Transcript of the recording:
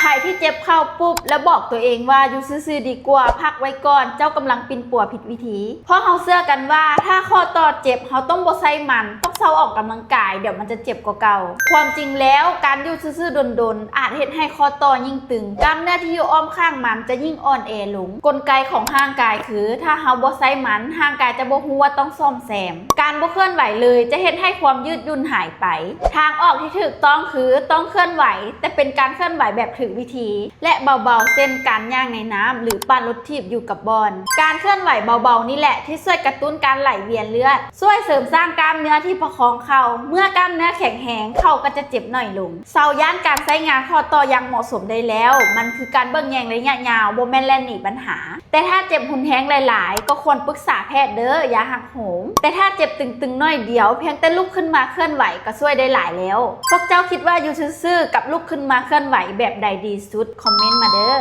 ໃຜທີ່ເຈັບເຂົ່າປຸບ ແລ້ວບອກຕົວເອງວ່າ ຢູ່ຊື່ໆດີກວ່າ, ພັກໄວ້ກ່ອນ, ເຈົ້າກຳລັງປິ່ນປົວຜິດວິທີ. ເພາະເຮົາເຊື່ອກັນວ່າ ຖ້າຂໍ້ຕໍ່ເຈັບ ເຮົາຕ້ອງບໍ່ໃຊ້ມັນ, ຕ້ອງເຊົາອອກກຳລັງກາຍ, ດຽວມັນຈະເຈັບກວ່າເກົ່າ. ຄວາມຈິງແລ້ວ ການຢູ່ຊື່ໆດົນໆ ອາດເຮັດໃຫ້ຂໍ້ຕໍ່ຍິ່ງຕຶງ, ກ້າມເນື້ອທີ່ຢູ່ອ້ອມຂ້າງມັນຈະຍິ່ງອ່ອນແອລົງ. ກົນໄກຂອງຮ່າງກາຍຄື ຖ້າເຮົາບໍ່ໃຊ້ມັນ, ຮ່າງກາຍຈະບໍ່ຮູ້ວ່າຕ້ອງສ້ອມແຊມ. ການບໍ່ເຄື່ອນໄຫວເລີຍ ຈະເຮັດໃຫ້ຄວາມຍືດຫຍຸ້ນຫາຍໄປ. ທາງອອກທີ່ຖືກຕ້ອງຄື ຕ້ອງເຄື່ອນໄຫວ, ແຕ່ເປັນການເຄື່ອນໄຫວແບບຖືກວິທີ ແລະ ເບົາໆ ເຊັ່ນ ການຍ່າງໃນນ້ຳ ຫຼື ປັ່ນລົດຖີບຢູ່ກັບບ່ອນ. ການເຄື່ອນໄຫວເບົາໆນີ້ແຫຼະ ທີ່ຊ່ວຍກະຕຸ້ນການໄຫຼວຽນເລືອດ, ຊ່ວຍເສີມສ້າງກ້າມເນື້ອທີ່ປະຄອງເຂົ່າ. ເມື່ອກ້າມເນື້ອແຂງແຮງ, ເຂົ່າກໍຈະເຈັບໜ້ອຍລົງ. ເຊົາຢ້ານການໃຊ້ງານຂໍ້ຕໍ່ຢ່າງເໝາະສົມໄດ້ແລ້ວ. ມັນຄືການເບິ່ງແຍງໄລຍະຍາວ, ບໍ່ແມ່ນແລ່ນໜີບັນຫາ. ແຕ່ຖ້າເຈັບຮຸນແຮງຫຼາຍໆ ກໍຄວນປຶກສາແພດເດີ້, ຢ່າຫັກໂຫມ. ແຕ່ຖ້າເຈັບຕຶງໆໜ້ອຍດຽວ, ພຽງແຕ່ລຸກຂຶ້ນມາເຄື່ອນໄຫວກໍຊ່ວຍໄດ້ຫຼາຍແລ້ວ. ພວກເຈົ້າຄິດວ່າຢູ່ຊື່ໆກັບລຸກຂຶ້ນມາເຄື່ອນໄຫວແບບໃດດີສຸດ? ຄອມເມັນມາເດີ້.